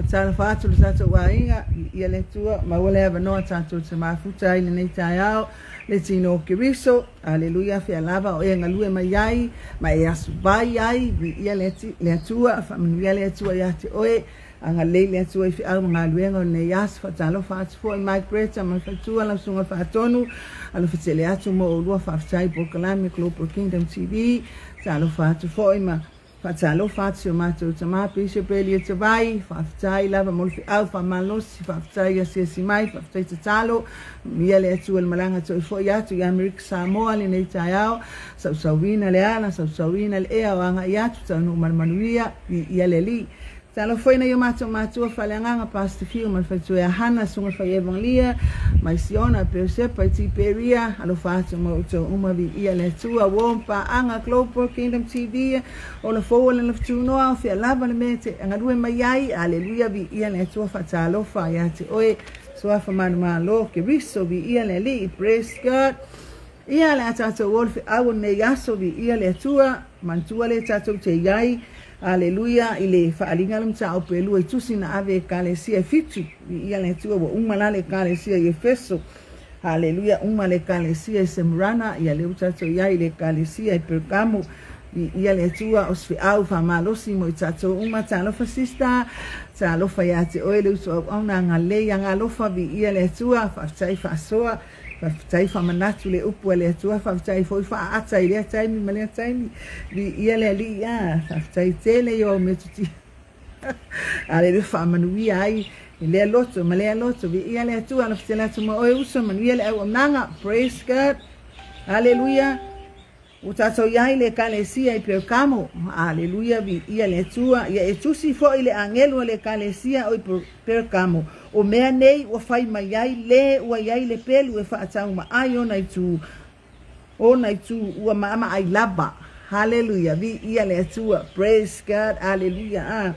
Faatalofa atu le tatou aiga, viia le Atua, maua le avanoa tatou te mafuta ai lenei taeao, le tino o Keriso, aleluia, fea lava o e galue mai ai, ma e asuvai ai, viia le, le Atua, faamanuia le Atua ia te oe, agalelei le Atua i feau ma galuega o lenei aso. Faatalofa atu foi Mike Greta ma le faletua, lau susuga Faatonu, alofa tele atu mo oulua, faafetai i polokalame Global Kingdom TV, talofa atu foi ma Faatalofa atu si o matou tama Bishop Elia Tavai, faafetai lava mo le feau faamalosi, faafetai asiasi mai, faafetai tatalo, manuia le Atua i le malaga toe foi atu i Amerika Samoa lenei taeao, sausauina le ala, sausauina le ea o agai atu, taunuu ma le manuia, viia le Alii. Talofa foi nai o matou matua faaleagaga Pastor Fiu ma le faletua ia Hana, Susuga Fai Evangelia mai Siona, Peosepa i Tiperia, alofa atu ma outou uma, viia le Atua. Uo paaga Global Kingdom TV, ola fou o le lafatunoa, o fea lava le mea e te galue mai ai, aleluia, viia le Atua, faatalofa ia te oe, Suafa manumalo, Keriso, viia le Alii, praise God. Ia le a tatou o le feau o lenei aso, viia le Atua, manatua lea tatou te i ai, aleluia, i le faaaliga le mataupu e lua i tusi na ave e Ekalesia e fitu, viia le Atua, ua uma la le Ekalesia i Efeso, aleluia, uma le Ekalesia i Semurana, ia lea ua tatou i ai i le Ekalesia i Pergamo, viia le Atua, o se feau faamalosi mo i tatou uma, talofa sister, talofa ia te oe le uso auauna, agalelei, agalofa, viia le Atua, faafetai faasoa, Faafetai faamanatu le upu a le Atua, faafetai foi faaata i lea taimi ma lea taimi. Viia le Alii, a, faafetai tele i ou metotia. Aleluia, faamanuia ai i lea loto ma lea loto. Viia le Atua, alofa tele atu ma oe uso, manuia le auaunaga. Praise God. Aleluia. Ua tatou i ai le Ekalesia i Pergamo. Aleluia, viia le Atua. Ia e tusi foi le agelu a le Ekalesia o i Pergamo, o mea nei ua fai mai ai le ua i ai le pelu e faataumaai ona itu, ona itu ua maamaai lava. Haleluia, viia le Atua. Praise God, aleluia. Ah.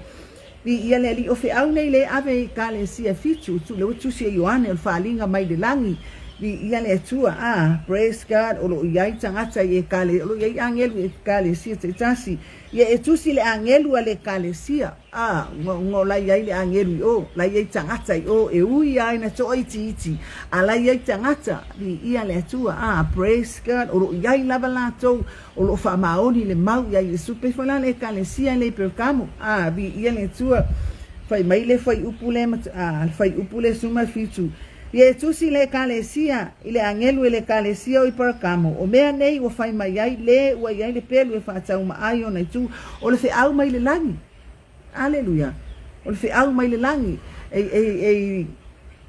Viia le Alii, o feau nei le ave i Ekalesia e fitu, tu le ua tusi e Ioane o le faaaliga mai le lagi. Viia le Atua, ah, praise God, o lo o i ai tagata i Ekale, o lo o i ai agelu i Ekalesia taitasi. Ia e tusi le agelu a le Ekalesia, ah, ua ua o la i ai le agelu i o, la i ai tagata i o, e ui lava ina toaitiiti, a la i ai tagata, viia le Atua, ah, praise God, o lo o i ai lava latou O lo o faamaoni le mau iā Iesu. Pei foi la le Ekalesia lea i Pergamo, a, viia le Atua, fai mai le fuaiupu lea, a, le fuaiupu lea 17, Ia e tusi le Ekalesia i le agelu e le Ekalesia o i Pergamo, o mea nei ua fai mai ai le ua i ai le pelu e faataumaai ona itu, o le feau mai le lagi. Aleluia! O le feau mai le lagi, e, e, e,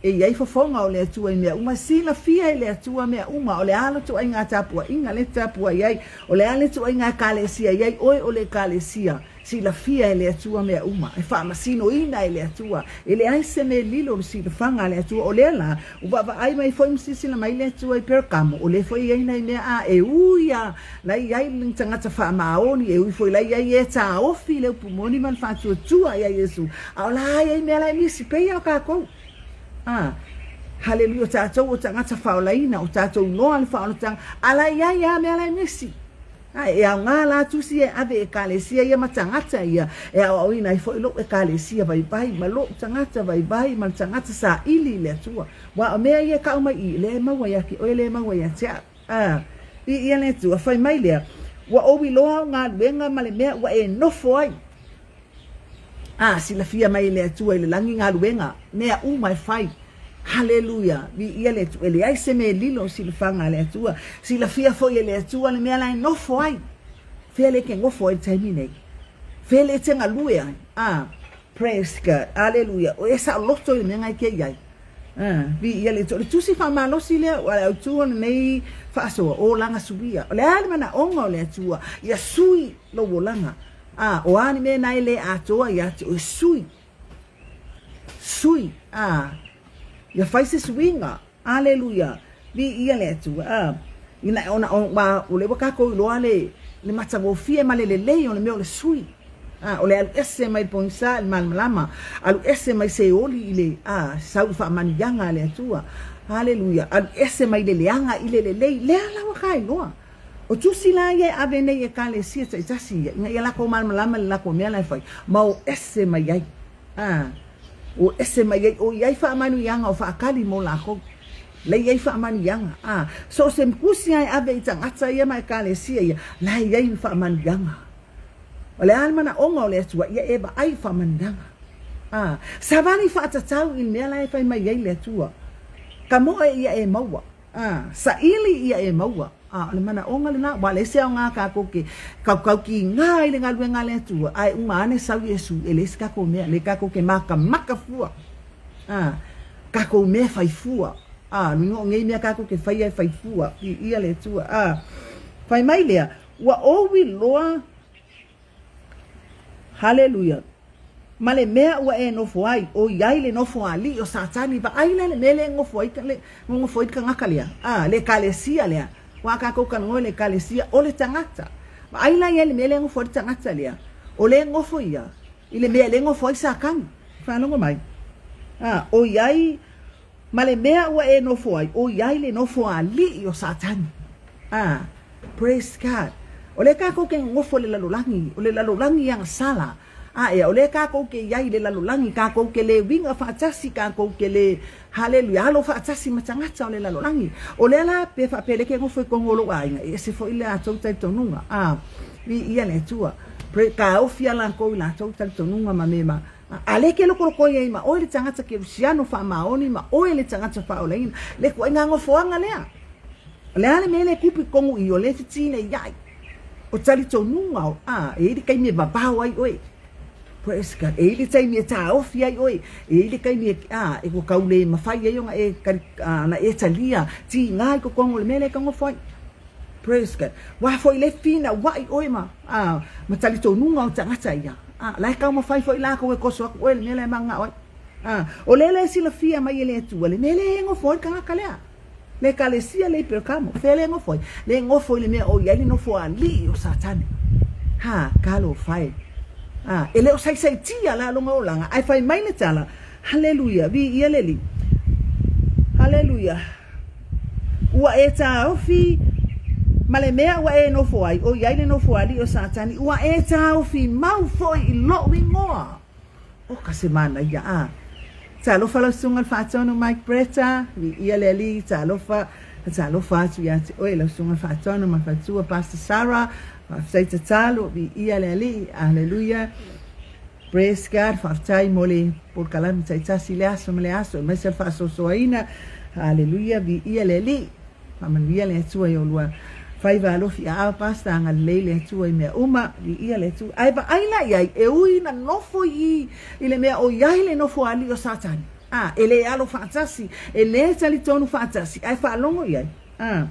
e i ai fofoga o le Atua i mea uma, silafia e le Atua mea uma, o le a le ituaiga tapuaiga lea e tapuai ai, o le a le ituaiga Ekalesia i ai oe o le Ekalesia, silafia e le Atua mea uma, e faamasinoina e le Atua, e leai se mea lilo o le silafaga a le Atua. O lea la, ua vaavaai mai foi ma silasila mai le Atua i Pergamo, o lea foi e i ai nai mea a e ui a La i ai le tagata faamaoni, e ui foi la i ai e taofi le upu moni ma le faatuatua ia Iesu, a o la i ai mea la e misi, pei lava o tatou. A, haleluia, o tatou o tagata faolaina, o tatou iloa le faaolataga, a la i ai lava mea la e misi. A, e aoga la tusi e ave i Ekalesia ia ma tagata ia, e aoaoina ai foi lou Ekalesia vaivai, ma lou tagata vaivai, ma le tagata saili i le Atua. Aua o mea ia e kau mai i i, lea e maua ia te oe, lea e maua ia te au. A, viia le Atua, fai mai lea, Ua ou iloa au galuega ma le mea ua e nofo ai. A, silafia mai e le Atua i le lagi galuega, mea uma e fai. Haleluia, viia le Atua, e leai se mea e lilo i silafaga a le Atua. Silafia foi e le Atua le mea la e nofo ai. Fea le e te nofo ai i le taimi nei? Fea le e te galue ai? A, praise God, haleluia, o e saoloto i le mea na e te i ai. Viia le Atua. O le tusi faamalosi lea ua le autu o lenei faasoa, olaga suia. O le a le manaoga o le Atua? Ia sui lou olaga. A, o a ni mea na e le atoa ia te oe, sui. Sui. A, ia fai se suiga. Aleluia. Viia le Atua. A, ina ona, o, o lea ua tatou iloa le, le matagofie ma le lelei o le mea o le sui. A, o le alu ese mai le pogisa i le malamalama, alu ese mai Seoli i le, a, sau i faamanuiaga a le Atua. Haleluia! Alu ese mai le leaga i le lelei, lea la ua kailoa. O tusi la ia e ave nei i Ekalesia taitasi ia, ina ia lakou malamalama i le lakou mea la e fai, ma o ese mai ai. A. Ua ese mai ai, o i ai faamanuiaga o faakali mo lakou. La i ai faamanuiaga. A, so o se tusi lava e ave i tagata ia ma ekalesia ia, la e i ai faamanuiaga. O le a le manaoga o le Atua, ia e vaai i faamanuiaga. A, savali faatatau i le mea la e fai mai ai le Atua. Tamoe ia e maua. A, saili ia e maua. A, o le manaoga lena, ua leai se aoga kākou ke kaukaukiga ai le galuega a le Atua, ae uma ane sau Iesu, e leai se tatou mea, lea kākou ke makamaka fua. A, kākou mea fai fua. A, luiga o nei mea kākou ke faia e fai fua. Viia le Atua. A, fai mai lea, ua ou iloa Haleluia! Ma le mea ua e nofo ai, ʻoiai le nofo aliʻi o Satani, vaai la le mea lea e nofo ai le, nofo ai le tagata lea, a, le ekalesia lea, ua kākou talanoa i le ekalesia, o le tagata. Vaai la i ai le mea lea e nofo ai le tagata lea, o lea e nofo ia i le mea lea e nofo ai Satani. Faalogo mai? A, ʻoiai Ma le mea ua e nofo ai, ʻoiai le nofo aliʻi o Satani. Ah, praise God. O lea kākou ke nofo i le lalolagi, o le lalolagi agasala. A ea, o lea kākou ke iai i le lalolagi, kākou ke lē uiga faatasi, kākou ke lē, haleluia, alo faatasi ma tagata o le lalolagi. O lea la, pe faapea lea ke nofo i tonu o lou aiga, e ese foi le latou talitonuga. Ah, viia le Atua. Pray, kāofi a lakou i latou talitonuga ma me ma, A lea ke lokoloko ai ma oe le tagata Kerisiano faamaoni ma oe le tagata faaolaina, le ituaiga nofoaga lea. O le a le mea lea e kupu i totonu i o lea e fetineiai. O talitonuga o, a, e i ai le taimi e vavao ai oe. Praise God. E i ai le taimi e taofi ai oe. E i ai le taimi e, a, e ua tau le mafai ai ona e, a, ona e talia tiga i totonu o le mea lea e taunofo ai. Praise God. Ua foi le finauaʻi ʻoe ma, a, ma talitonuga o tagata ia. A, la e taumafai foi lākou e koso aku ʻoe le mea la e manao ai. A, o lea la e silafia mai e le Atua le mea lea e nofo ai le tagata lea. Le ekalesia lea i Pergamo, fea lea e nofo ai? Lea e nofo i le mea o i ai le nofo aliʻi o Satani. Ha, talofa e. A, e le o saisaitia la lona olaga, ae fai mai le tala, Haleluia, viia le Alii. Haleluia. Ua e taofi ma le mea ua e nofo ai, ʻoiai le nofo aliʻi o Satani, ua e taofi mau foi i loʻu igoa. ʻO ka se manaia, a. Talofa lau susuga le faatonu Mike Bretta, viia le Alii, talofa, talofa atu ia te oe lau susuga le faatonu ma faletua Pastor Sarah, faafetai tatalo, viia le Alii, aleluia. Praise God, faafetai mo le polokalame taitasi i le aso ma le aso, aemaise le faasoasoaina. Haleluia, viia le Alii. Faamanuia le Atua i olua faiva alofi aao, Pastor, agalelei le Atua i mea uma, viia le Atua. Ae vaai la i ai, e ui na nofo i i le mea o i ai le nofo alii o Satani. A, e le alo faatasi, e le talitonu faatasi, ae faalogo i ai. A,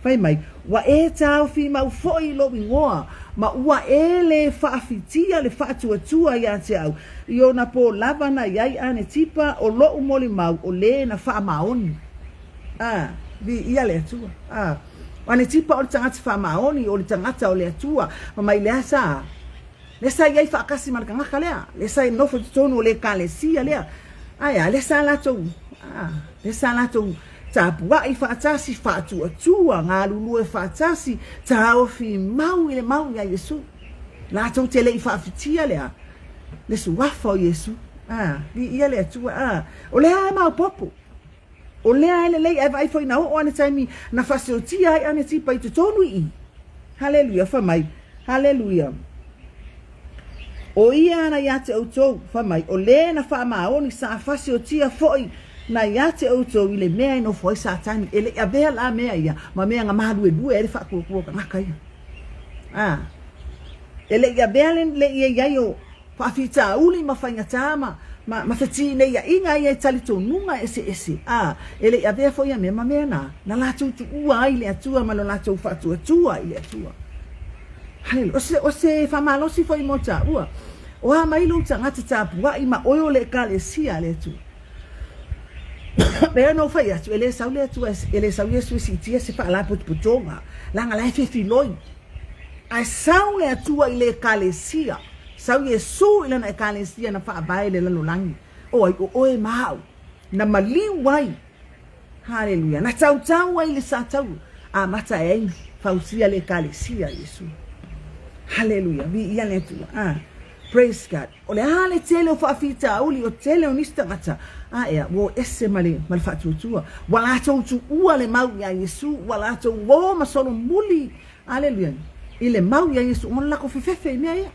fai mai, Ua e taofi mau foi i lou igoa, ma ua e lē faafitia le faatuatua iā te au, i ona pō lava na i ai Anetipa, o loʻu molimau, o lē na faamaoni. A, viia le Atua. A, o Anetipa o le tagata faamaoni, o le tagata o le Atua, ma mai le asa, Lea sa i ai faatasi ma le tagata lea, lea sa nofo i totonu o le ekalesia lea. Ae a, lea sa latou, a, lea sa latou tapuai faatasi, faatuatua, galulue faatasi, taofi mau i le mau iā Iesu. Latou te le i faafitia lea, le suafa o Iesu. A, viia le Atua. A, o lea e maopoopo. O lea e lelei ae vaai foi na oo ane taimi na fasiotia ai ane tipa i totonu i i. Haleluia, fai mai. Haleluia. O ia ana ia te outou, fai mai, o le na faamaoni sa fasiotia foi na ia te outou i le mea e nofo ai Satani, e le i avea la mea ia ma mea na maluelue ai le faatuatua o tagata ia. A, e le i avea le, le ia i ai o, Faafitauli ma faigatā ma, ma, ma fetineiaʻiga ia i talitonuga eseese, a e le i avea foi ia mea ma mea na, na latou tuua ai le Atua ma lo latou faatuatua i le Atua. Haleluia. O se, o se faamalosi foi mo taua, o a mai lou tagata tapuaʻi ma oe o le Ekalesia a le Atua. Pei ona ou fai atu, e le sau le Atua, e le sau Iesu e siitia se faalapotopotoga, leaga la e fefiloi. Ae sau le Atua i le Ekalesia, sau Iesu i lana Ekalesia na faavae i le lalolagi, o ai o oe ma au, na maliu ai, haleluia, na tautau ai le sa taua, amata e ai fausia le Ekalesia a Iesu. Haleluia, viia le Atua. Ah. Praise God. O le a le tele o faafitauli, o tele o nisi tagata, a ea, ua o ese ma le, ma le faatuatua. Ua latou tuua le mau iā Iesu, ua latou o ma solomuli, aleluia, i le mau iā Iesu, ona lakou fefefe i mea ia.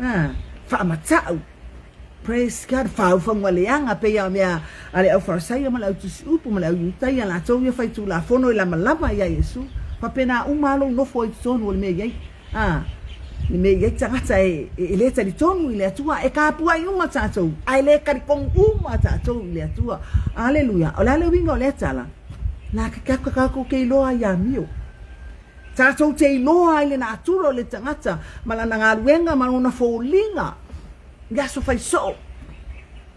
A, faamatau. Praise God, faufauga leaga pei a mea a le au Farisaio ma le au tusi upu ma le au Iutaia, latou ia fai tulafono e lamalama iā Iesu. Faapena uma lava lou nofo ai i totonu o le mea i ai. A, le mea i ai tagata e, e, e le talitonu i le Atua, e kapuai uma tatou, a e le talitonu uma tatou i le Atua. Aleluia. O le a le uiga o lea tala? La ke ka tatou te iloa ai amio. Tatou te iloa ai le natura o le tagata ma lana galuega ma lona foliga i aso fai soo.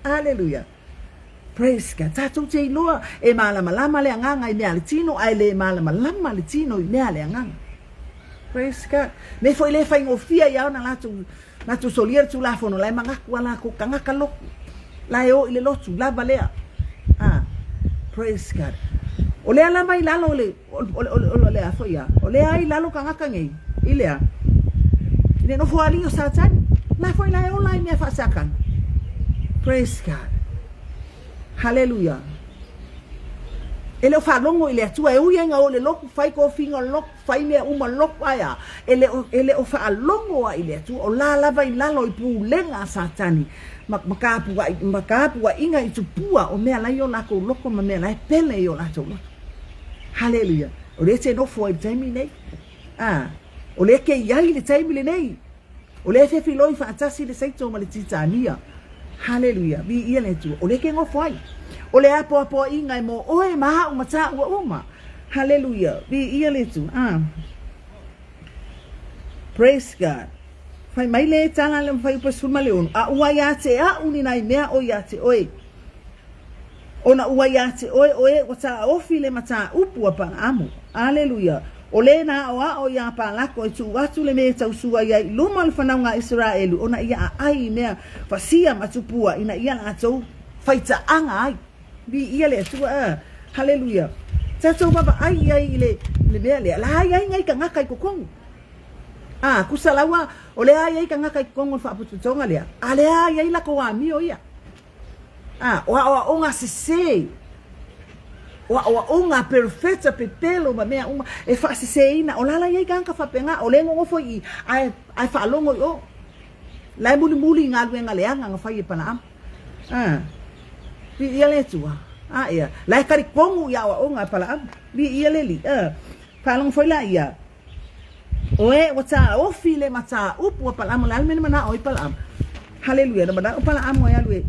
Aleluia. Praise God. Tatou te iloa e malamalama le agaga i mea a le tino, ae le malamalama le tino i mea a le agaga. Praise God. Mea foi le faigofie ia ona latou latou solia le tulafono, la e manatu a latou tagata lotu. La e o i le lotu, lava lea. Ah, praise God. O lea lava i lalo o le, o, o, o, o lea foi a, o lea i lalo tagata nei, i lea, i le nofo alii o Satani. La foi la e ola i mea faa-Satani. Praise God. Haleluia. E le o faalogo i le Atua, e ui ai na o i le lotu, fai tofiga o le lotu, fai mea uma lotu, ae a? E le o, e le o faalogo ai i le Atua, o la lava i lalo i pulega a Satani, ma, ma kapuaʻi, ma kapuaʻiga i tupua o mea la i o lakou loko ma mea la e pele i o latou loto. Haleluia. O lea e te nofo ai i le taimi nei. A, o lea e te i ai i le taimi lenei. O lea e fefiloi faatasi le Saito ma le Titania. Haleluia! Viia le Atua. O lea e ke nofo ai. O le apoapoaiga e mo oe ma a'u ma tāua uma. Haleluia! Viia le Atua. Ah. Praise God. Fai mai le tala le mawhai upa 16, a ua iā te a'u ni nai mea o iā te oe. Ona ua iā te oe o e ua taofi le mataupu a Palaamu. Aleluia! O lē na aʻoaʻo iā Palako e tuu atu le mea e tausua ai i luma o le fanauga a Iseraelu ona ia aʻai i mea fasia ma tupua ina ia latou faitaaga ai. Viia le Atua ā! Haleluia! Tatou vaavaai i ai i le, le mea lea, la i ai nai tagata i totonu. Ā, kusa laua, o lea i ai tagata i totonu o le faapotopotoga lea, a lea i ai latou amio ia. Ā, o aʻoaʻoga sesē, o aʻoaʻoga perofeta, pepelo ma mea uma e faasesēina, o lala i ai kānaka faapena, o lea e nonofo i i, ae, ae faalogo i o. La e mulimuli i galuega leaga na fai e Palaama. Ā, viia le Atua. Ā, ea, la e talitonu i aʻoaʻoga a Palaama. Viia le Alii. Ā, faalogo foi laia, O e ua taofi le mataupu a Palaamo, o le a le mea na manao ai Palaamo? Haleluia, na manao Palaamo e alu e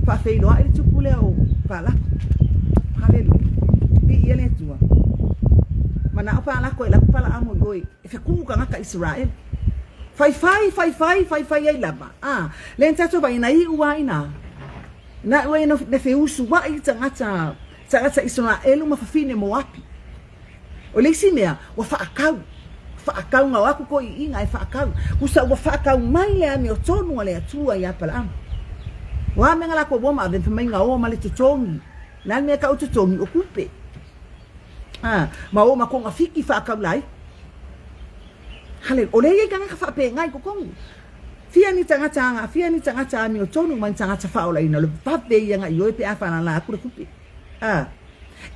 faafeiloai le tupu lea o Palako. Haleluia. Viia le Atua. Manao Palako e lau Palaamo i oe e fekuu tagata Iseraele. Faifai, faifai, faifai ai lava. Ah, le na tatou vaai na iu a ina. Na iu ai na feusuai tagata tagata Iseraele ma fafine Moapi. O le isi mea, ua faakau, faakau gao aku ko iiga e faakau. Kusa ua faakau mai le amiotonu a le Atua ia Apalaama. Ua mea nga lakou ua ma ave mai gaoa ma le totogi. Le a le mea kau totogi o kupe. A, ma o ma konga fiki faakau lai. Hale, o le ia i tagata faapegai kokongu. Fia ni tagata anga, fia ni tagata amiotonu ma ni tagata faaolaina, o le vave ia nga i oe pe a faalala aku le kupe. A,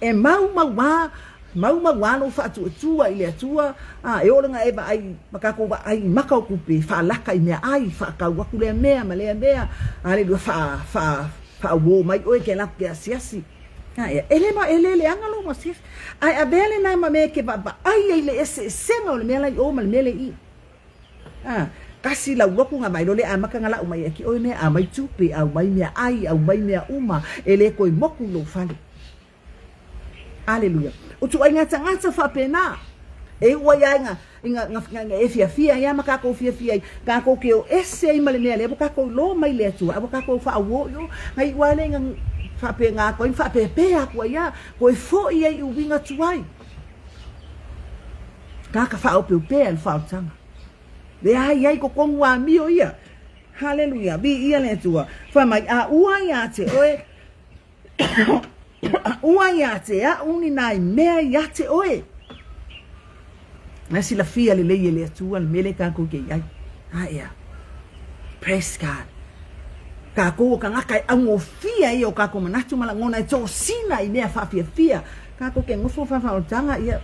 e maumauā, maumauā lou faatuatua i le Atua, a, e oo lena e vaai, ma kakou vaai i maka o kupe, faalaka i meaai, faakau aku lea mea ma lea mea, aleluia, faa, faa, faauō mai oe ke ala aku ke asiasi. A, ea, e le, e le leaga lou asiasi. Ae avea lena ma mea e ke vaavaai ai i le eseesega o le mea la i o ma le mea le i i. A, kasi lau loku nga mai lole amaka nga lau mai aki oe mea aumai tupe, aumai mea ai, aumai mea uma, e le koe moku lou fale. Aleluia. O tuaiga tagata faapena, e iu ai a i nga, i nga, nga, nga, nga e fiafia ai a ma kakou fiafia ai, kakou ke o ese ai ma le mea lea ua kakou iloa mai le Atua, a ua kakou faauo i o, nga iu ai lea i nga faapena aku ai, faapepē aku ai a, koe foi ai i uiga tuai. Kāka whaopeopea le whaotanga. Le ai ai ko kongu amio ia. Haleluia, viia le Atua. Whai mai, a ua ia te oe, a ua ia te a'u ni nai mea ia te oe. Na silafia lelei e le Atua le mele kākou ke iai. A ea. Praise God. Kākou o kangaka e augofie ai o kākou manatu ma lagona e tōsina i mea faafiafia. Kākou ke nofo whawhaotaga ia.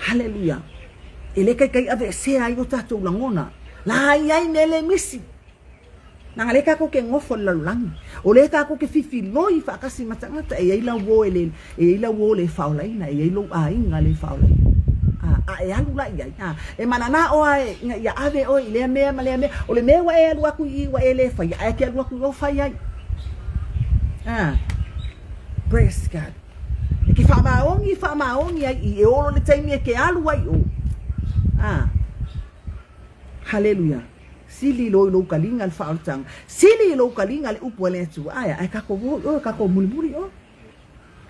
Haleluia. E le kaikai ave sea ai o tātou lagona. La ai ai mele misi. Nanga le kākou ke ngofo le lalolagi. O le kākou ke fifiloi whaakasi ma tangata e ai lau o e le, e ai lau o le whaolaina, e ai lou aiga le whaolaina. A, a e alu la i ai. A, e manana o a e, ina ia ave oe i lea mea ma lea mea. O le mea ua e alu aku i ua e le whaia, ae ke alu aku i o whai ai. A, praise God. E ke whaamaongi, whaamaongi ai i e olo le taimi e ke alu ai o. A, hallelujah. Sili lou i lou kaliga le faaolataga. Sili i lou kaliga le upu a le Atua. Ae, ae kakou o i oe, kakou mulimuli oe.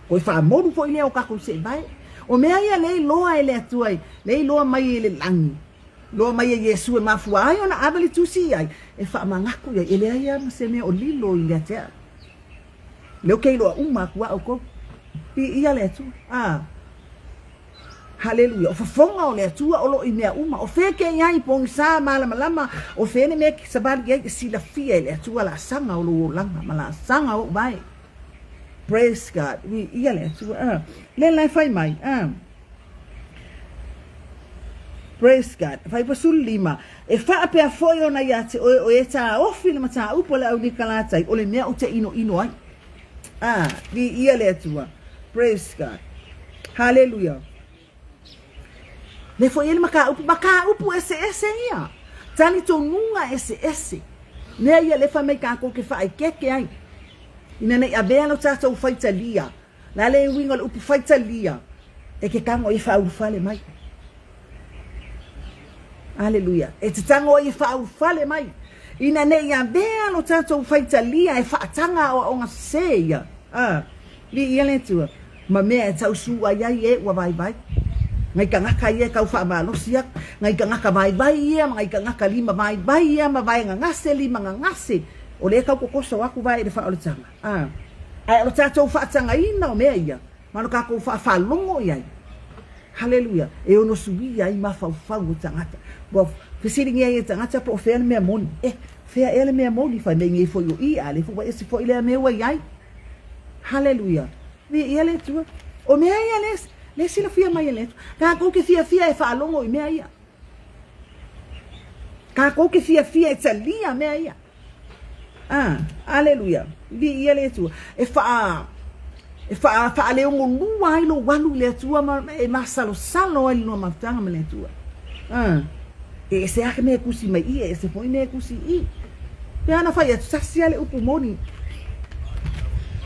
Koe faamolu foi lea o kakou seevae. O mea ia le iloa e le Atua, le iloa mai e le lagi, iloa mai e Iesu e mafua ai ona ave le tusi i ai, e faamagaku i ai, e leai lava ma se mea o lilo ia te au. Lea ou te iloa uma atu a outou. Piia le Atua. A. Haleluia. O fofoga o le Atua o lo o i mea uma. O fea ke i ai, pogisa, malamalama, o fea le mea ke savali i ai e silafia e le Atua laasaga o lou olaga ma laasaga o ou vae. Praise God. Viia le Atua. Ah. Le la e fai mai. Ah. Praise God. Fai pa sulu lima. E faapea foi ona ia te oe o e tāofi le mataupu a le aunikalatai o le mea o te ino ino ai. Ah, viia le Atua. Praise God. Haleluia. Le foi ele makaupu, makaupu ese ese ia. Tali tonuga ese ese. Mea ia le fai mai kākou ke whaikeke ai. Ina nei avea lo tātou whaitalia. La le uiga o le upu faitalia, e ke tango ai e faaulufale mai. Aleluia. E te tango ai e faaulufale mai. Ina nei avea lo tātou faitalia e faataga aoaoga sesē ia. A, viia le Atua. Ma mea e tausū ai ai e ua vaivai. Ngai tagata ia e tau faamalosi aku. Ngai tagata vaivai ia ma ngai tagata lima vaivai ia ma vaega gase lima gagase. O lea e tau kokoso aku vae i le faaolataga. A, ae o lo tatou faatagaina o mea ia, ma lo tatou faafaalogo i ai. Haleluia! E ono suia ai mafaufau o tagata. Ua fesiligia ai e tagata po o fea le mea moni. Eh, fea ea le mea moni? Fai mai nei foi o i, a le foi ua ese foi lea mea ua i ai. Haleluia! Viia le Atua. O mea ia le, le silafia mai e le Atua. Tatou ke fiafia e faalogo i mea ia. Tatou ke fiafia e talia mea ia. Ah, aleluia. Viia le Atua. E wha, e wha, whaaleogolua ai lou alu i le Atua ma e masalosalo ai le noa mafutaga ma le Atua. Ah, e ese ake mea e kusi mai i, e ese foi mea e kusi i. Pe ana fai atu, tasi a le upu moni.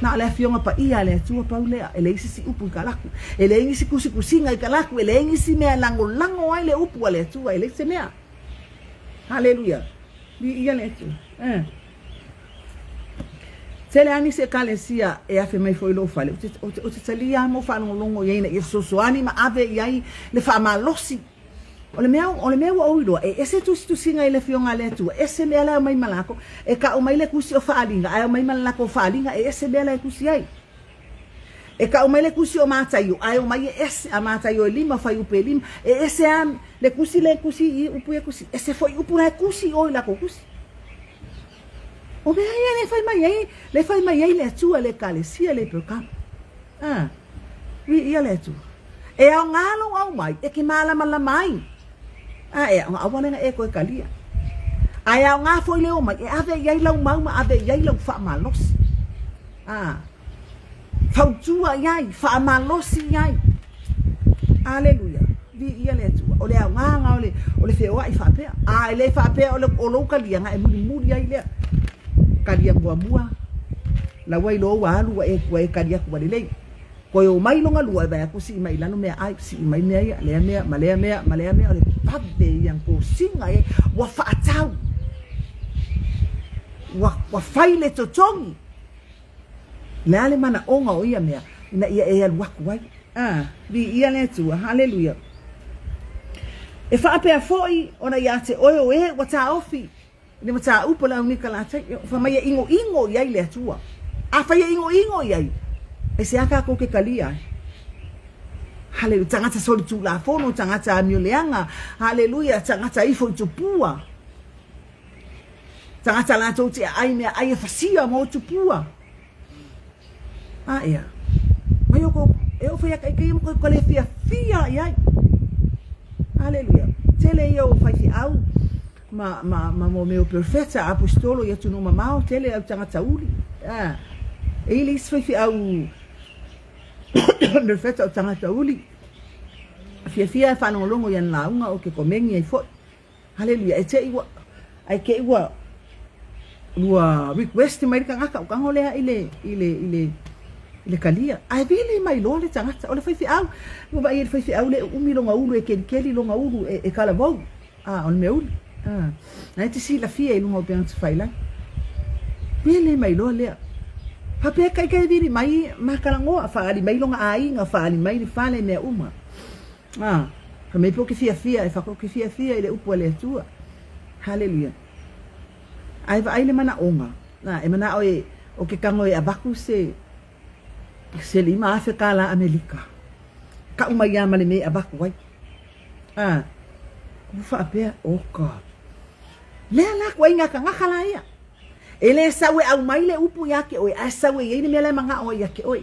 Na o le afioga paia a le Atua pau lea, e leai se isi upu i ka laku. E leai nisi kusikusiga i ka laku, e leai nisi mea e lagolago ai le upu a le Atua, e leai se mea. Haleluia. Viia le Atua. Eh. Tele lava nisi ekalesia e afe mai foi i lou fale, ou te, ou te, ou te talia lava ma ou faalogologo i ai ina ia fesoasoani ma ave i ai le faamalosi. O le mea, o le mea ua ou iloa, e ese tusitusiga i le Afioga a le Atua, ese mea la e aumai ma lakou. E kau mai le tusi o Faaaliga, ae aumai ma le lakou faaaliga, e ese mea la e tusi ai. E kau mai le tusi o Mataio, ae omai e ese, a Mataio e lima, fuaiupu e lima, e ese lava le tusi lea e tusi i i, upu ia e tusi, ese foi upu la e tusi i o i lakou tusi. O mea ia le fai mai ai, le fai mai ai le Atua i le Ekalesia le Pergamo. A, viia le Atua. E aoga lou au mai, e ke mālamalama ai. A e aoga, aua le na e koe kalia. A e aoga foi le omai, e ave i ai lau mau ma ave i ai lau faamalosi. A, fautua i ai, faamalosi i ai. Aleluia. Viia le Atua. O le aogaga o le, o le feoai faapea. A e le faapea o, le, o lou kaliaga e mulimuli ai lea. Kalia muamua, lau ai loa ua alu ua e, ua e kali atu ua lelei. Toe o mai lona lua e vaai atu sii mai i lalo mea ai, sii mai mea ia, lea mea, ma lea mea, ma lea mea, o le vave ia na tosiga i ai. Ua faatau. Ua, ua fai le totogi. Le a le manaʻoga o ia mea ina ia e alu aku ai? A, viia le Atua, haleluia. E faapea foi ona iā te oe o e ua taofi i le mataupu a le aunikalatai, fai mai e ʻinoʻino i ai le Atua. Afai e ʻinoʻino i ai, aisea kākou ke kalia ai? Haleluia, tagata solitulafono, tagata amio leaga, haleluia, tagata ifo i tupua. Tagata latou te aai meaai e fasia mo tupua. A ea. Mai o ko e o fai aka i mo ko le fia fia i ai. Hallelujah. Tele ia o fai fi au ma ma ma mo meo perfecta apostolo ia tunu mamao tele au tangata uli. Ah. E ili isi fai fi au perfecta o tangata uli. Fia fia e whalongolongo ia lauga o ke komengi ai foi. Haleluia. E te i ua, ai ke ua, ua request mai le tagata o tago lea i le, i le, i le, i le kalia. Ae vili mai loa le tagata. O le faifeau, ua vaai i le faifeau le uumi lona ulu e kelikeli lona ulu e, e kalavou. Ah, o le mea uli. Ah, na e te silafia i luga o upega tafailagi. Vili mai loa lea. Faapea kai kai vili mai ma kalagoa, faali mai lona aiga, faali mai le fale mea uma. A, fai mai pe ou te fiafia, e fako ou te fiafia i le upu a le Atua. Haleluia. Ae vaai le manaoga, a, e manao e, o ke tago e avatu se, se 5000 kālā Amelika. Kau mai ia ma le mea e avatu ai. A, ua faapea, oka. Lea la ituaiga tagata la ia. E le sau e aumai le upu iā te oe, ae sau e i ai le mea la e manao ai iā te oe.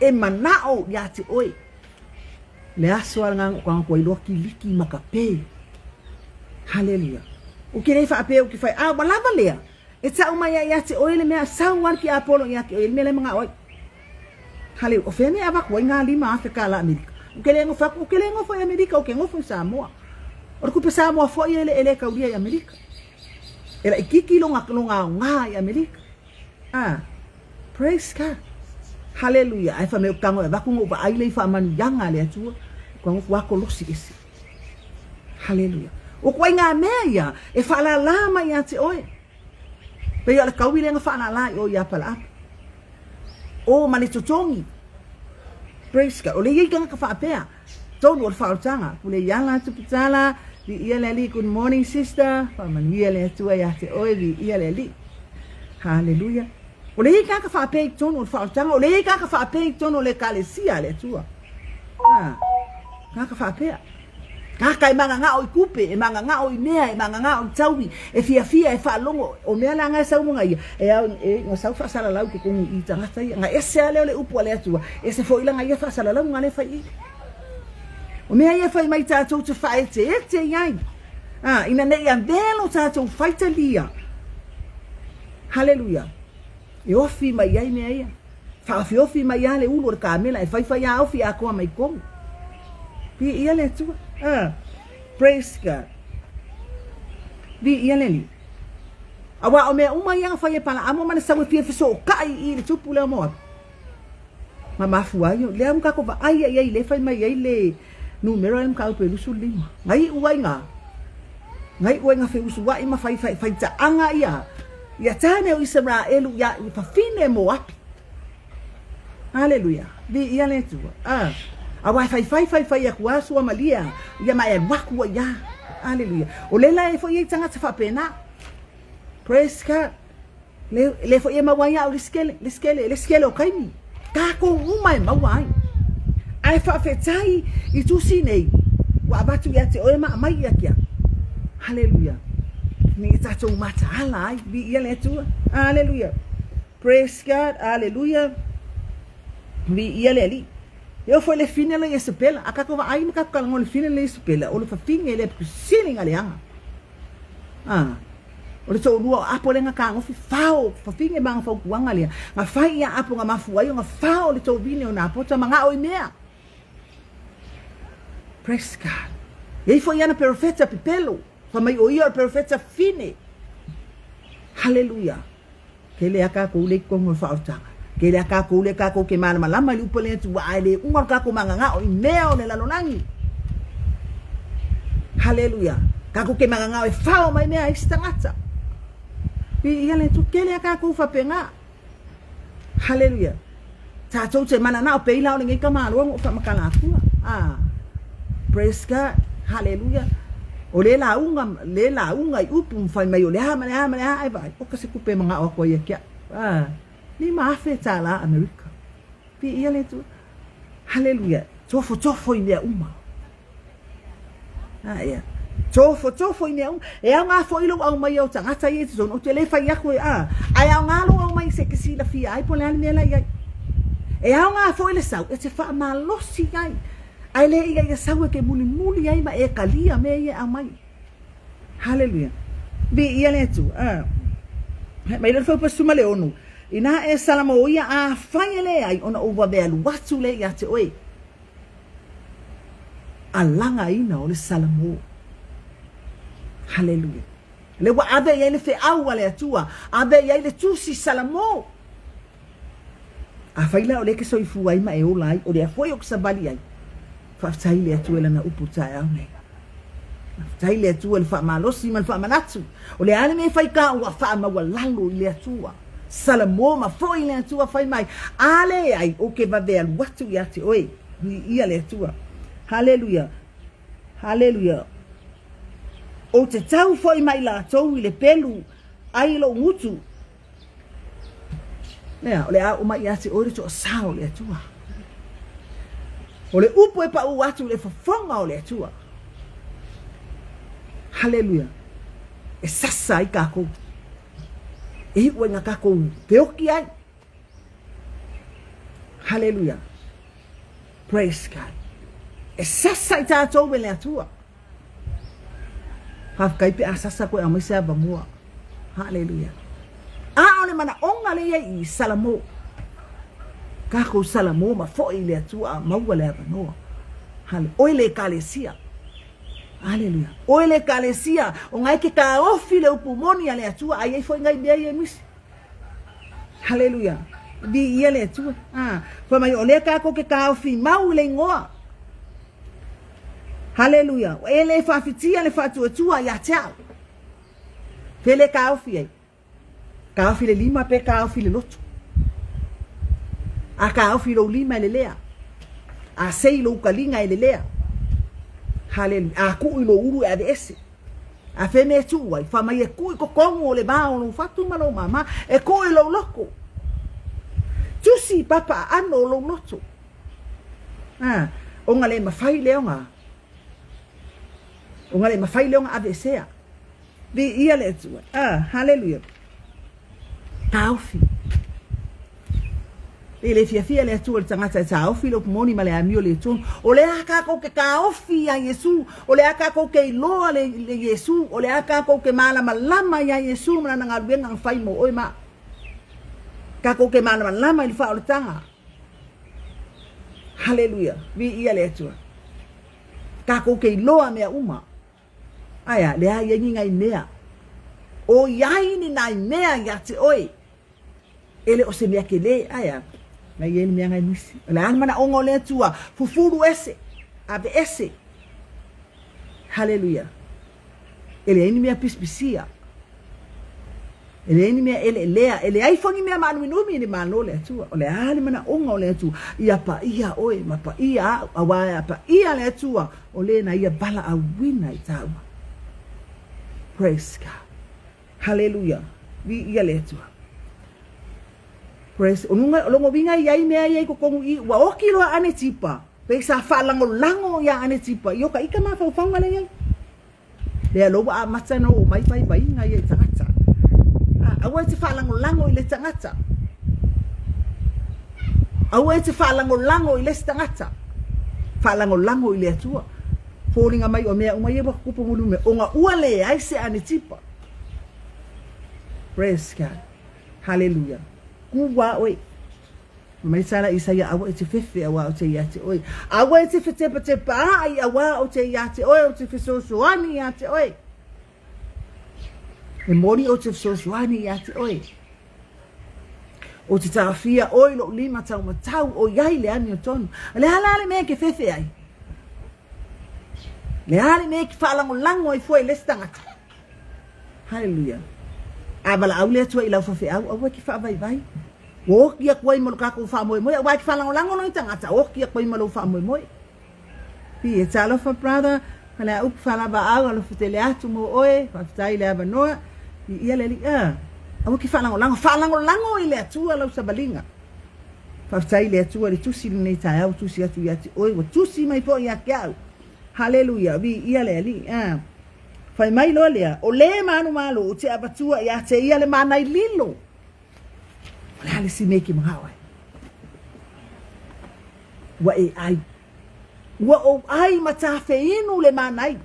E manao iā te oe. Le aso a le gagogana kua iloa kiliki ma ka pe. Haleluia. U ke le faapea u ke fai, a ua lava lea. E tau mai ai ia te oe le mea, sau a le tiapolo ia te oe le mea la e manao ai. Haleluia. O fea mea e avatu ai ngā 5000 kālā Amerika? U ke le nofo atu, u ke le nofo i Amerika, u ke nofo i Samoa. O le tupe Samoa foi e le, e le kaulia i Amerika. E laʻikiki lona, lona aoga i Amerika. Ah, praise God. Haleluia. Ae fai mai o tago e avatu na ou vaai lea i faamanuiaga a le Atua. Ua ua kolosi ese. Haleluia. O ituaiga mea ia e faalala mai ia te oe. Pei o le taui lea na faalala i o ia Apalaapa. O ma le totogi. Praise God. O le i ai tagata faapea. Tonu o le faaolataga. Pule i ala atu Pitala. Viia le Alii. Good morning sister. Faamanuia le Atua ia te oe. Viia le Alii. Haleluia. O le i ai tagata faapea i totonu o le faaolataga. O le i ai tagata faapea i totonu o le Ekalesia a le Atua. Ha. Tagata faapea. Tagata e magagao i tupe, e magagao i mea, e magagao i taui, e fiafia, e faalogo. O mea la nga e sau ma ia, e ao e nga sau faasalalau i totonu i tagata ia. Nga ese lava lea o le upu a le Atua, ese foi la nga ia faasalalau nga lea fai i. O mea ia fai mai tatou te faaeteete i ai. A, ina nei avea lo tatou faitalia. Haleluia. E ofi mai ai mea ia. Faaofiofi mai lava le ulu o le kamela e faifai lava ofi atoa mai totonu. Viia le Atua. Ah, praise God. Viia le Alii. Auā o mea uma ia na fai e Palaamo ma le sau e fia fesootai i le tupu lea o Moapi. Ma mafua ai, lea ma kākou vaai ai i le fai mai ai le numera lea mataupu e 25. Na iu ai na, na iu ai na feusuai ma fai, fai, faitaaga ia, ia tāne o Isaraelu ia i fafine Moapi. Aleluia. Viia le Atua. Ah. Auā e faifai, faifai atu lava suamalie a, ia ma e alu atu ai lava. Aleluia. O le la e foi ai tagata faapena. Praise God. Le, le foi e maua ai au le sikele, le sikele, le sikele o taimi. Tākou uma e maua ai. Ae faafetai i tusi nei, ua avatu ia te oe ma aumai ia ki au. Haleluia. Ina ia tātou mataala ai, viia le Atua. Haleluia. Praise God, haleluia. Viia le Alii. E oo foi le fine la Iesabela, a kākou vaai ma kākou talanoa i le fine la Iesabela, o le fafine lea pito sili na leaga. Ah. O le toalua o Apo lea na tagofi fao fafine ma ana fautuaga lea na fai ia Apo na mafua ai ona fao le tovine o Napota manao i mea. Praise God. E i ai foi ana perofeta pepelo, fai mai o ia o le perofeta fine. Haleluia. Tele a kākou le i totonu o le faaolataga. Tele a kākou lea kākou ke mālamalama i le upu a le Atua, a e le uma lo kākou magagao i mea o le lalolagi. Haleluia. Kākou ke magagao e fao mai mea a isi tagata. Viia le Atua. Tele a kākou faapena. Haleluia. Tatou te mananao pei la o lenei tamaloa na ou faamatala atua. Ah, praise God. Haleluia. O le lauga, le lauga i upu ma fai mai o le a ma le a ma le a ai vaai. Oka se tupe e manao atu ai ia ki au. Ah, $5,000 Amerika. Viia le Atua. Haleluia. Tofotofo i mea uma. Ah, ia. Tofotofo i mea uma. E aoga foi lou aumaia o tagata ia i totonu, ou te le fai atu e a, ae aoga lou aumai se te silafia ai po o le a le mea la i ai. E aoga foi le sau e te faamalosi ai, ae le ina ia sau e te mulimuli ai ma e talia mea ia e aumai. Haleluia. Viia le Atua. A. Hai mai le fuaiupu 16. Inā e salamoia afai e leai ona ou vave alu atu lea ia te oe. Alagaina o le Salamo. Haleluia. Lea ua ave i ai le feau a le Atua, ave i ai le tusi Salamo. Afai la o lea e te soifua ai ma e ola ai, o lea foi ou te savali ai, faafetai i le Atua i Lana upu taeao nei. Faafetai i le Atua i le faamalosi ma le faamanatu. O le a le mea e fai ka ua faamaualalo i le Atua. Salamo ma foi i le Atua fai mai, a leai, ou te vave alu atu ia te oe. Viia le Atua. Haleluia. Haleluia. Ou te tau foi mai latou i le pelu ai lou gutu. Lea, o le a oo mai ia te oe le toasā o le Atua. O le upu e paʻū atu i le fofoga o le Atua. Haleluia. E sasa ai kākou. E iu ai ngā kākou peoki ai. Haleluia. Praise God. E sasa i tātou e le Atua. Faafetai pe a sasa koe aumai se avamua. Haleluia. A o le manaʻoga lea i ai i Salamo. Kākou Salamo ma foʻi i le Atua a maua le avanoa. Hale, ʻoe le Ekalesia. Haleluia. ʻOe le Ekalesia, o ngai ke kāofi le upu moni a le Atua, a i ai foi ngai mea ia i misi. Haleluia. Viia le Atua. Ah, fai mai o lea kākou ke kāofi mau i le ingoa. Haleluia. E le faawhitia le faatuatua ia te au. Fe le kāofi ai. Kāofi le lima pe kāofi le loto. A kāofi lou lima e lelea. A sei lou kaliga e lelea. Haleluia. A kuu i lou ulu e ave ese. A fea mea e tuu ai? Fai mai e tuu i totonu o le va o lou fatu ma lou māmā, e tuu i lou loto. Tusi i papa aano o lou loto. A, ona le mawhai le ona, ona le mawhai le ona aveesea. Viia le Atua. A, haleluia. Taofi. E le fiafia le Atua i le tagata e taofi le upu moni ma le amio le tonu. O le a kākou ke taofi iā Iesū, o le a kākou ke iloa le, le Iesū, o le a kākou ke mālamalama iā Iesū ma lana galuega na fai mo oe ma a'u. Kākou ke mālamalama i le faaolataga. Haleluia. Viia le Atua. Kākou ke iloa mea uma. Aea, leai ai ni nai mea. ʻOiai ni nai mea iā te ʻoe, e le o se mea kelē, aea, na i ai le mea ngai nisi. O le a le manaʻoga o le Atua, fufulu ese, ave ese. Haleluia. E leai ni mea pisipisia. E leai ni mea ʻeleʻelea, e leai foi ni mea mānuminumi i le Malo o le Atua. O le a le manaʻoga o le Atua? Ia paʻia ʻoe ma paʻia aʻu, auā a paʻia le Atua, o lē na ia valaʻauina i tāua. Praise God. Haleluia. Viia le Atua. Praise. O nunga, o longo winga i ai mea ia i totonu i, ua oki loa ane tipa. Pei sa faalagolago ia ane tipa. I o ka ika mafaufauga le iai. Lea loa ua amata ona oo mai vaivaiga ia i tagata. A, aua e te faalagolago i le tagata. Aua e te faalagolago i le isi tagata. Faalagolago i le Atua. Foliga mai o mea uma ia ua tutupu mulimuli, ona ua leai se anetipa. Praise God. Hallelujah. Ku a oe. Mai sala Isaia, aua e te fefe auā ou te ia te oe. Aua e te fetepatepaai auā ou te ia te oe, ou te fesoasoani ia te oe. E moni ou te fesoasoani ia te oe. O te taofia oe i lou lima taumatau o iai le amiotonu. Le a la le mea ke fefe ai? Le a le mea ke whaalangolago ai fua i le isi tagata? Haleluia. A valaau le Atua i lau faifeau, aua e ke faavaivai. Ua oki aku ai ma lo kākou faamoemoe, auā e ke faalagolago loa i tagata, oki aku ai ma lou faamoemoe. Pi e talofa brother, Faleaupu faalavaau, alofa tele atu mo oe, faafetai i le avanoa, i ia le alii, a, aua ke faalagolago, faalagolago i le Atua lau savaliga. Faafetai i le Atua i le tusi lenei taeao, ua tusi atu ia te oe, ua tusi mai foi ia te au. Haleluia, viia le Alii, a. Fai mai loa lea, O lē manumalo ou te avatua iā te ia le mana i lilo. O le a le isi mea e te manao ai? Ua e ai. Ua ou ai ma tafeinu le manai.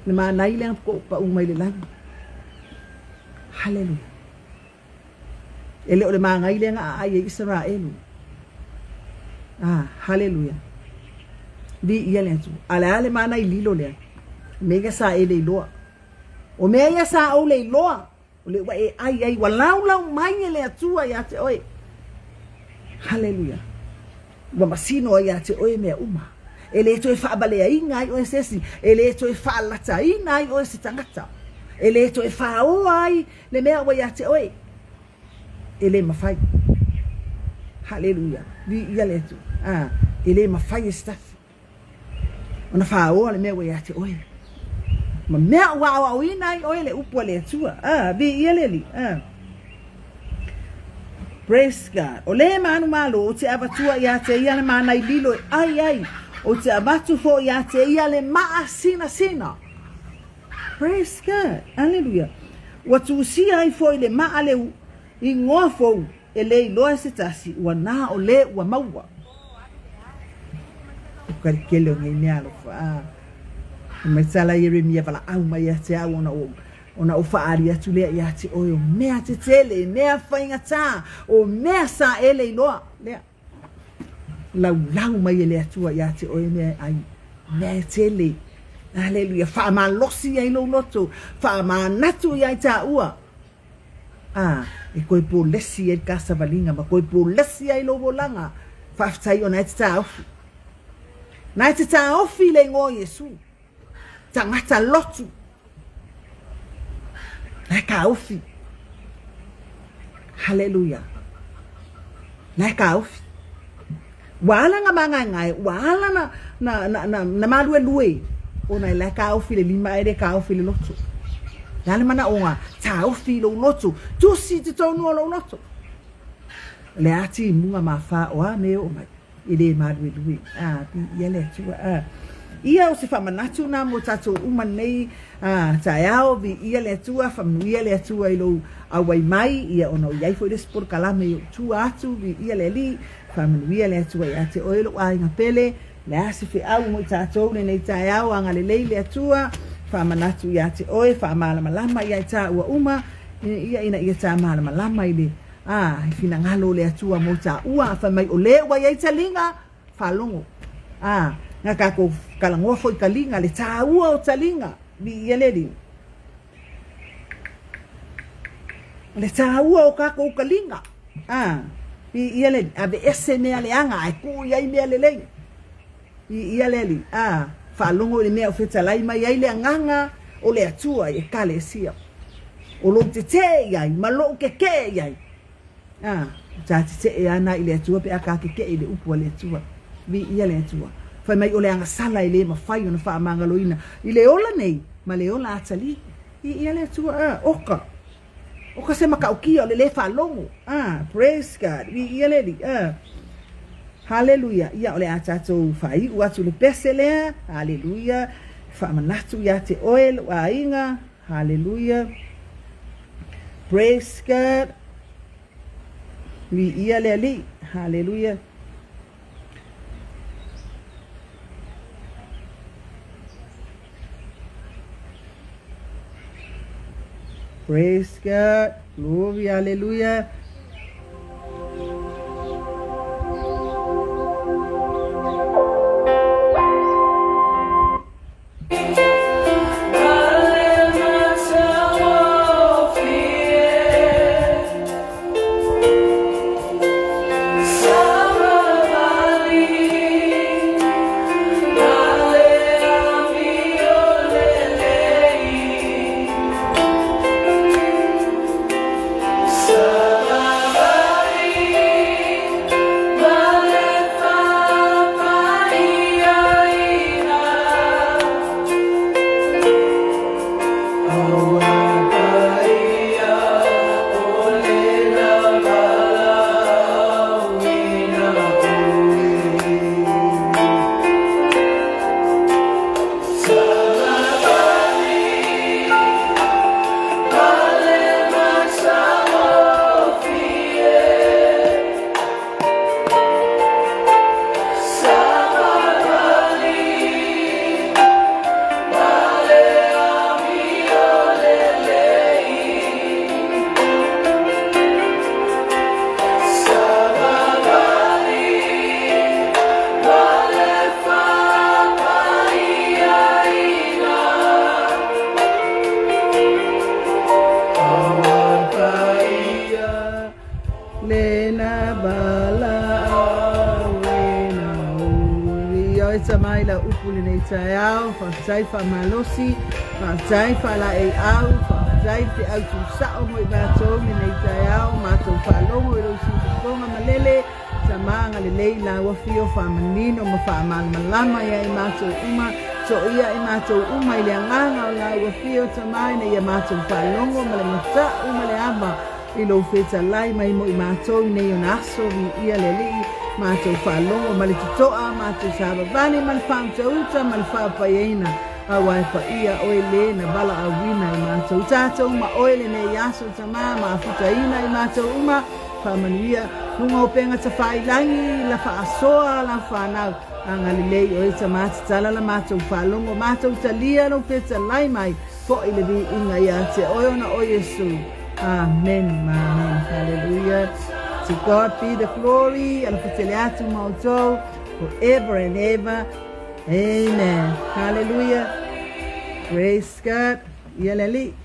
Le manai lea na paʻu mai le lagi. Haleluia. E le o le magai lea na aai ai Isaraelu. Ah, haleluia. Viia le Atua. A le a le mana i lilo lea? Mea ia sa e le iloa. O mea ia sa ou le iloa, o le ua e ai ai, ua laulau mai e le Atua ia te oe. Haleluia. Ua masino ai ia te oe mea uma. E le toe faavaleaina ai oe e se isi, e le toe faalataina ai oe e se tagata, e le toe faoa ai le mea ua ia te oe. E le mafai. Haleluia. Viia le Atua. Ah, e le mafai e se tasi ona faoa le mea ua ia te oe. Ma mea ua aoaoina ai oe le upu a le Atua. Ah, viia le Alii. Ah. Praise God. O lē manumalo ou te avatua iā te ia le mana i lilo e ai ai. Ou te avatu foi iā te ia le maasinasina. Praise God. Aleluia. Ua tusia ai foi le maa le igoa fou e le iloa e se tasi, ua na o lē ua maua. O ka tele o nei mea alofa. Ah. Mai tala Ieremia valaau mai ia te au ona ou Ona ou faaali atu lea iā te oe o mea tetele, mea faigata, o mea sa e le iloa. Lea. Laulau mai e le Atua iā te oe mea e ai, mea e tele. Aleluia. Faamalosi ai lou loto, faamanatu iā i tāua. A, e toe polesi ai le ta savaliga ma toe polesi ai lou olaga. Faafetai ona e te taofi. Na e te taofi i le igoa o Iesu. Tagata lotu. La e taofi. Haleluia. La e taofi. Ua ala na māgaegae, ua ala na, na, na, na, na maluelue, ona e la e taofi le lima ae le taofi le loto. Le a le manaoga, taofi i lou loto, tusi i totonu o lou loto. Le a timuga ma wha o a me o mai. E lē māluelue, ā, viia le Atua, ā. Ia o se faamanatu na mo tatou uma nei, ā, taeao, viia le Atua, faamanuia le Atua i lou auai mai, ia ona o i ai foi le isi polokalame i ou tua atu, viia le Alii, faamanuia le Atua ia te oe lou aiga pele, le a se feau mo i tatou lenei taeao, agalelei le Atua, faamanatu ia te oe, faamalamalama ia i tāua uma, ia ina ia tā malamalama i le Ā, he finagalo o le Atua mō tāua, fai mai o lē ua i ai taliga, faalogo. Ā, na tātou talanoa foi taliga, le tāua o taliga, viia le Alii. Le tāua o tātou taliga, ā, viia le Alii, aveese mea leaga ae tuu i ai mea lelei. Viia le Alii, ā, faalogo i le mea o fetalai mai ai le Agaga o le Atua i Ekalesia. O lou tetee i ai, ma lou kekee i ai. Ā, o tā tetee ana i le Atua pe a tā kekee i le upu a le Atua. Viia le Atua. Fai mai o le agasala e lē mafai ona faamagaloina i le ola nei ma le ola atalii. Viia le Atua, ā, oka. O ka se matautia o le lē faalogo. Ah, praise God. Viia le Alii. Ah. Haleluia. Ia, o le a tatou faaiu atu le pese lea. Haleluia. Faamanatu iā te oe, lou aiga. Haleluia. Praise God. Viia le Alii. Haleluia. Praise God. Glory, hallelujah. lenei taeao, faafetai faamalosi, faafetai faalaeiau, faafetai le feau tuusao mo i matou i lenei taeao, matou faalogo i lou siufofoga malele, Tama agalelei i lau Afio faamanino ma faamalamalama ia i matou uma, soia i matou uma i le agaga o lau Afio, Tama, ina ia matou faalogo ma le mata'u ma le ava i lou fetalai mai mo i matou i nei ona aso, viia le Alii, matou faalogo ma le toto'a, matou savavali ma le faautauta ma le faapaiaina, aua e paia oe le na valaauina i matou. Tatou ma oe lenei aso, Tama, mafutaina i matou uma, Faamanuia luga o upega tafailagi la faasoa lau fanau agalelei oe Tama tatala la matou faalogo matou talia lou fetalai mai foi le viiga ia te oe ona o Iesu. Amen ma amen. Hallelujah. To God be the glory. Alofa tele atu ma outou forever and ever. Amen. Hallelujah. Praise God. Ia le Alii.